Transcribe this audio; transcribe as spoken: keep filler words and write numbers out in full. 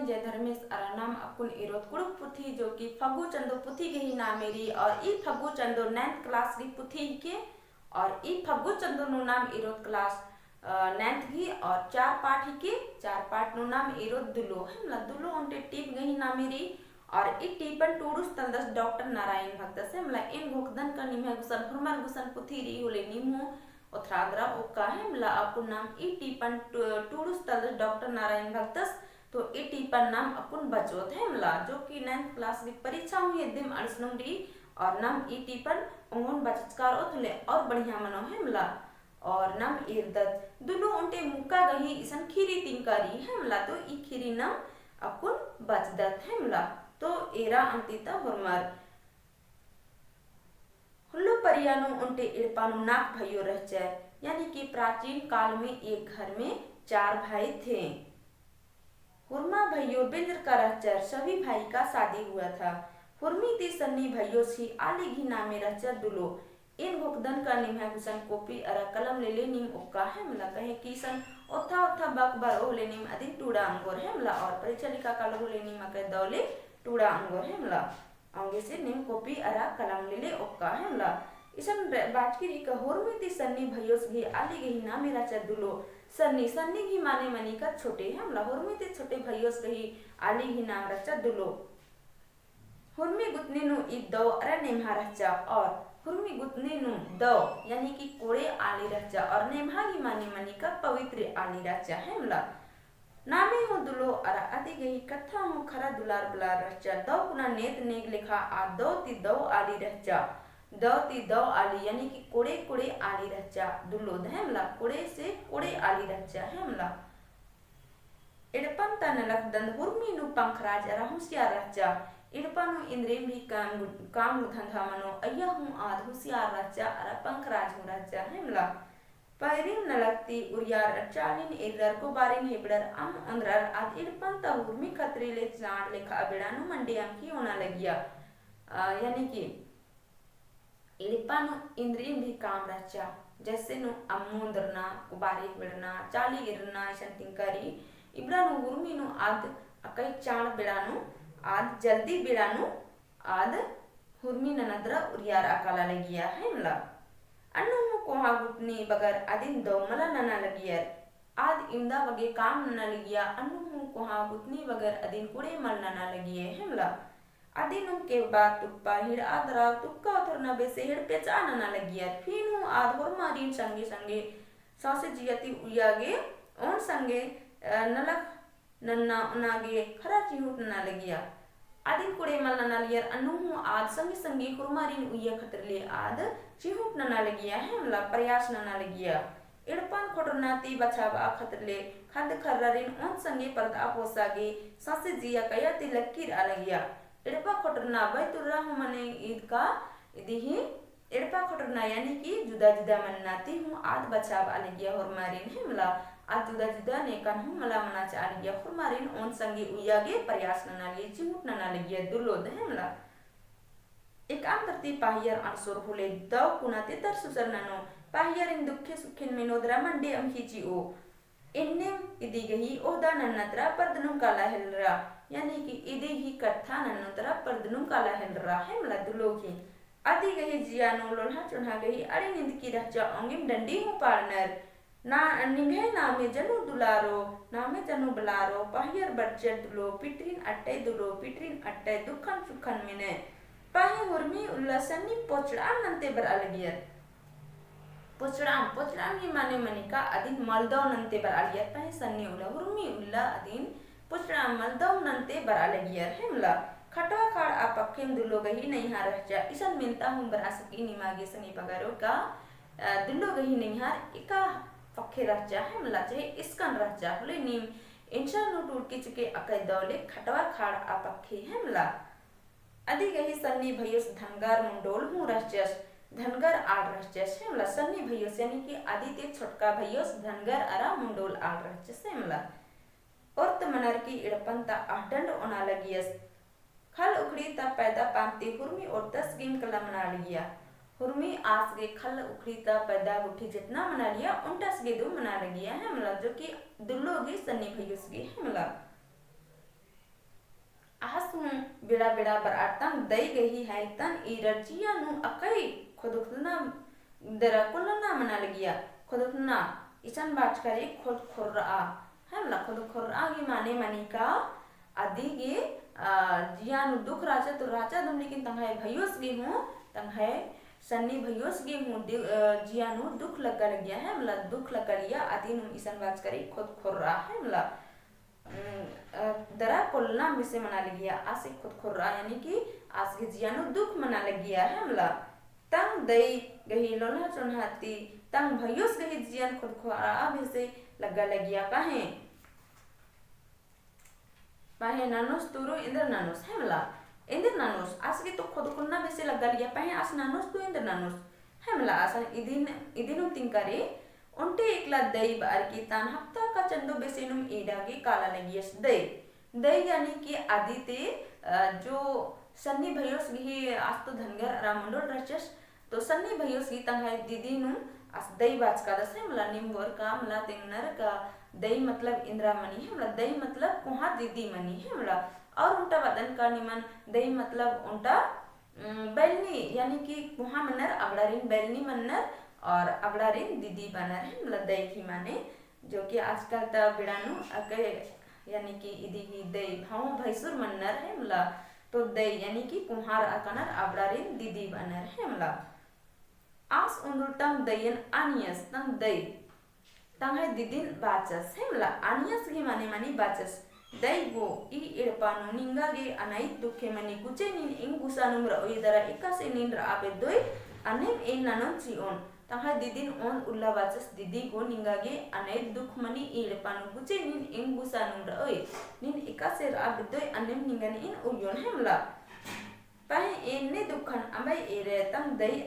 जय धर्मेस। अरा नाम अक्कुन एरोत कुँड़ुख़ पुथी जो कि फग्गु चंदो पुथी गही नामे रई और ई फग्गु चंदो ninth class गही पुथी हिके और ई फग्गु चंदो नू नाम एरोत class, अ, ninth गही और चार पाठ हिके, चार पाठ नू नाम एरोत दुलो, है मला। दुलो ओन्टे टीप गही नामे रई और ई टीपन टूड़ुस तलदस डॉक्टर नारायण भगतस, है मला। एन घोखदन का निम्है गुसन हुरमर गुसन पुथी रई होले नीम हूँ ओथरा दरा ओक्का, है मला। अक्कुन नाम ई टीपन टू-, टूड़ुस तलदस डॉक्टर नारायण भगतस, तो ई टीपन नाम अक्कुन बचोत, है मला, जो कि ninth class गही परीक्षा हूँ एदिम अंड़सनुम रई और नाम ई टीपन ओंगोन बचचका रओत होले और बढ़िया मनो, है मला। और नाम एरदत दुलो ओन्टे मुक्का गही इसन खीरी तिंका रई, है मला, तो ई खीरी नाम अक्कुन बचदत, है मला। तो एरा अन्ती ता हुरमर। हुल्लो परिया नू ओन्टे एड़पा नू नाख भइयो रहचर, यानी कि प्राचीन काल में एक घर में चार भाई थे। हुरमा भइयो बेंजरका रहचर, सभी भाई का शादी हुआ था। हुरमी ती सन्नी भइयोस ही आली गही नामे रहचर दुलो। एन घोखदन का निम्है गुसन कोपी अरा कलम लेले नीम ओक्का, है मला, कहे कि इसन ओत्था ओत्था बक बरओ होले नीम अदिन टूड़ा ओंगोर, है मला, और परीक्षा लिखा कालो होले नीम अकय दव ले टूड़ा ओंगोर, है मला। औंगे से नीम कोपी अरा कलम लेले ओक्का, है मला। इसन रे-, बाचकी रई का हुरमी ती सन्नी भइयोस गही आली गही नामे रहचर दुलो। सन्नी, सन्नी गही माने मनी का छोटे, है मला। हुरमी ती छोटे भइयोस गही आली गही नाम रहचर दुलो। हुरमी गुतनी नू ईद दव अरा नेम्हा रहचा और हुरमी गुतनी नू दव यानी कि कोड़े आली रहचा और नेम्हा गही माने मनी का पवित्र आली रहचा, है मला। नामे हूँ दुलो अरा अदी गही कत्था हूँ खरा दुलार बलार रहचा। दव कुना नेत नेग लेखा आद दव ती दव आली रहचा। दव ती दव आली यानी कि कोड़े कोड़े आली रहचा। दुलो द है मला, कोड़े से कोड़े आली रहचा, है मला। एड़पन ता नलख दंद हुरमी नू पंखराज अरा हुसियार रहचा। एड़पा नू इन्द्रिम भी काम गु-, काम धंधा मनो अइया हूँ आद हुसियार रहचा अरा पंखराज हूँ रहचा, है मला। पैरिन नलख ती उरियार चालिन एरर कोबारिन हेबड़र अम ओन्द्रर आद एड़पन ता हुरमी खतरी ले चाड़ लेखा बेड़ा नू मंडी अमखी ओना लगिया। अ, यानी कि एड़पा नू इन्द्रिम भी काम रहचा, जैसे नू अम्म ओन्द्रना, कोबारी हेबड़ना, चाली एरना, इसन तिंका रई। इबड़ा नू हुरमी नू आद अकई चाड़ बेड़ा नू आद जल्दी बेड़ा नू आद हुरमी नना दरा उरियार अकाला लगिया, है मला। अन्नु हूँ कोहाँ गुतनी बगर अदिन दव मला नना लगियर। आद इवंदा बग्गे काम नना लगिया, अन्नु हूँ कोहाँ गुतनी बगर अदिन कुड़े मल नना लगिये, है मला। अदिन हूँ केबा तुप्पा हिड़आ दरा तुक्का ओथरना बेसे हिड़पेचआ नना लगियर। फिन हूँ आद होरमारिन संगे संगे सौंसे जिया ती उइया गे ओन संगे, अ, नलख नन्ना ओना गे खरा चिहुट नना लगिया। अदिन कुड़े मल नना लगियर, अन्नु हूँ आद संगी संगी होरमारिन उइया खतरले आद चिहुट नना लगिया, है मला, प्रयास नना लगिया। एड़पन खोटरना ती बछाबआ खतरले खद्द खर्रारिन ओन संगे परदआ पोसा गे सौंसे जिया कया ती लक्की रआ लगिया। एड़पा खोटरना बैतुर्रा हूँ मने ईद का इदी ही एड़पा खोटरना यानी कि जुदा जुदा मन्ना ती हूँ आद बछाबआ लगिया होरमारिन, है मला। आद जुदा जुदा नेकन हूँ मला मनाचआ लगिया होरमारिन ओन संगी उइया गे प्रयास नना लगिया, चिहुट नना लगिया दुलोद, है मला। एकअम तरती पाहियर अंड़सोर होले दव कुना तेतर सुसर ननो, पाहियरिन दुखे सुखेन मेनो दरा मंडी अमखी चिओ। एन्नेम इदी गही ओहदा नन्ना तरा परदनुम काला हेलरा, यानी कि इदी ही कत्था नन्ना तरा परदनुम काला हेलरा, है मला दुलो गही। अदी गही जिया नू लोल्हा चोन्हा गही अड़ी निंदकी रहचा औंगिम डंडी हूँ पाड़नर। ना निंग्है नामे जनु दुलारो, नामे जनु बलारो, पाहियर बरचर दुलो, पिटरिन अट्टै दुलो, पिटरिन अट्टै दुखन सुखन मेने। पाही हुरमी उल्ला सन्नी पोचड़ाम नन्ते बरआ लगियर। पोचड़ाम, पोचड़ाम ही माने मनिका अदिन मलदव नन्ते बरआ लगियर, पहें सन्नी उल्ला, हुरमी उल्ला अदिन पोचड़ाम मलदव नन्ते बरआ लगियर, है मला। खटवा खाड़ आ पक्खेम दुलो गही नैहा रहचा, इसन मेन्ता हूँ बरआ सकी निमा गे सन्नी पगरो का, अ, दुलो गही नैहा एका पक्खे रहचा, है मला, चाहे इसकन रहचा, होले नीम एन्सर नू टूड़की चुके अकय दव ले खटवा खाड़ आ पक्खे, है मला। अदी गही सन्नी भइयोस धनगर मुंडोल हूँ रहचस, धनगर आड़ रहचस, है मला। सन्नी भइयोस यानी कि अदी ती छोटका भइयोस धनगर अरा मुंडोल आड़ रहचस, है मला। ओर्त मनर की एड़पन ता अहडंड ओना लगियस। खल उखड़ी ता पैदा पान्ती हुरमी ओर्तस गिम कला मना लगिया। हुरमी आस गे खल उखड़ी ता पैदा गुट्ठी जेतना मना लिया, ओन्टस गे दु मना लगिया, है मला, जो कि दुल्लो गे सन्नी भइयोस गे, है मला। आस हूँ बेड़ा बेड़ा बर'अर तंग दई गही है तंग ईरर जिया नू अकय खोदुखना दरा कोल्लना मना लगिया। खोदुखना इसन बाचका रई खोदखोर्र'आ। है मला खोदखोर्र'आ गे माने मनी का अदी गे, आ, जिया नू दुख राचा तो राचा दुम लेकिन तंग्है भइयोस गे हूँ, तंग्है सन्नी भइयोस गे हूँ दि-, आ, जिया नू दुख लग्गा लगिया है मला दुख लग्गा लगिया अदी नू इसन बाचका रई खोदखोर्र'आ है मला। उम, अ, दरा कोल्लना बेसे मना लगिया, आस गे खोदखोर्र'आ, यानी कि आस गे जिया नू दुख मना लगिया है मला। तंग दई गही लोन्हा चोन्हा ती, तंग भइयोस गही जियन खोदखोर्र'आ बेसे लग्गा लगिया पहें। पहें ननोस तुरु एन्देर ननोस है मला। एन्देर ननोस, आस गे तो खोदखोर्र'ना बेसे लग्गा लगिया, पहें आस ननोस तो एन्देर ननोस। है मला आसन इदिन, इदिनुम तिंका रई, ओन्टे एकला दई ब'अर की तान हफ्ता का चंदो बेसेनुम एड़ा गे काला लगियस दई। दई यानी कि अदी ती, अ, जो सन्नी भइयोस गही आस तो धनगर अरा मंडोल रहचस, तो सन्नी भइयोस गही तंग्है दिदी नुम आस दई बाचकादस है मला निम्बोर का मला तेंगनर का दई मतलब इन्द्रा मनी है मला दई मतलब कोहाँ दिदी मनी है मला। और ओन्टा बअदन का निमन दई मतलब ओन्टा उम, बैलनी, यानी कि कोहाँ मन्नर अबड़ारिन बैलनी मन्नर और अबड़ारिन दिदी बअनर है मला दई ही माने, जो कि आजकल ता बेड़ा नू अकय, यानी कि इदी ही दई भाव भैसुर मन्नर है मला, तो दई यानी कि कोहाँ र'आ कानर अबड़ारिन दिदी बअनर है मला। आस ओन्दुल तंग दईयन आनियस तंग दई तंग्है दिदिन बाचस है मला आनियस गही माने मनी बाचस। दई गो ई एड़पा नू निंगा गे अनइत दुखे मनी गुचे नीन एंग गुसानुम र'ओय दरा एकासे नीन र'आ बेद्दोय अन्नेम एन ननोन चि'ओन। तंग्है दिदिन ओन उल्ला बाचस दिदी गो निंगा गे अनइत दुख मनी ई एड़पा नू गुचे नीन एंग गुसानुम र'ओय नीन एकासे र'आ बेद्दोय अन्नेम निंगन एन उइयोन है मला। पहें एन्ने दुखन अम्बय एरे तंग दई